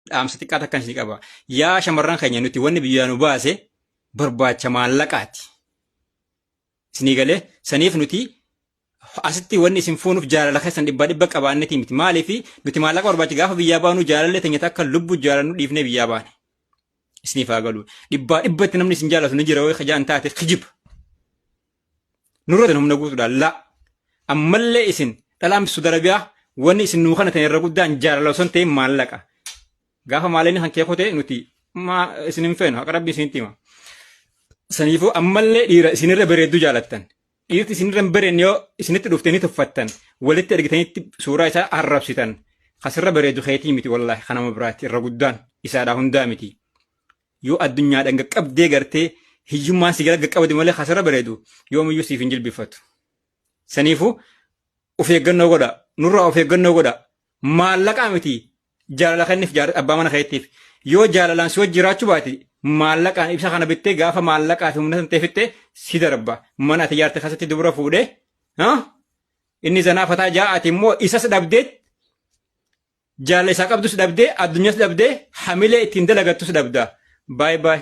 Dhaamsa xiqqaa takkan isin qaba. Yaa shamarran keenya, nuti wanni biyyaa nu baase barbaacha maallaqaati. Isinii galee? Saniif nuti asitti wanni isin fuunuuf jaalala keessan dhibbaa dhibba qabaannetii miti. Maaliif? Nuti maallaqa barbaacha gaafa biyyaa baanu jaalallee teenya takka lubbu jaalannu dhiifnee biyyaa baane. Isiniif haa galu. Dhibbaa dhibbatti namni isin jaalatu ni jira yoo jaan taate kijiba. Nurra humna guutuudhaan laa. Ammallee isin dhalaan Saudi Arabiyaa wanni isin nuu kana ta'e irra guddaan jaalala osoo hin ta'in maallaqa. Gaafa maallaqni kan kee kutee nuti maa isin hin feenu, haqa rabbi isinitti hima. Saniifuu ammallee dhiira isinirra bareedduu jaalattan. Dhiirti isinirra hin bareedne yoo isinitti dhufte ni tuffattan. Walitti ergitanitti suuraa isaa arrabsitan. Kasirra bareedu keetii miti, wallaahi kanama biraatti irra guddaan isaadhaa hundaa miti. Yoo addunyaadhaan qaqqabdee gartee hiyyummaan si gara qaqqabde malee kasirra bareedu yoomiyyuu siif hin jilbifatu. Saniifuu of eeggannoo godha. Nurraa of eeggannoo godha. Maallaqaa miti jaalala kenniif abbaa mana keetiif. Yoo jaalalaan si wajji jiraachuu baate maallaqaan ibsa kana bittee gaafa maallaqaa fi humna san teefittee si darba. Mana ati ijaarte keessatti dubra fuudhee inni zanaa fataa ja'a, ati immoo isas dhabdee, jaalala isaa qabdus dhabdee, addunyaas dhabdee, hamilee ittiin dalagattus dhabda. Baay baay.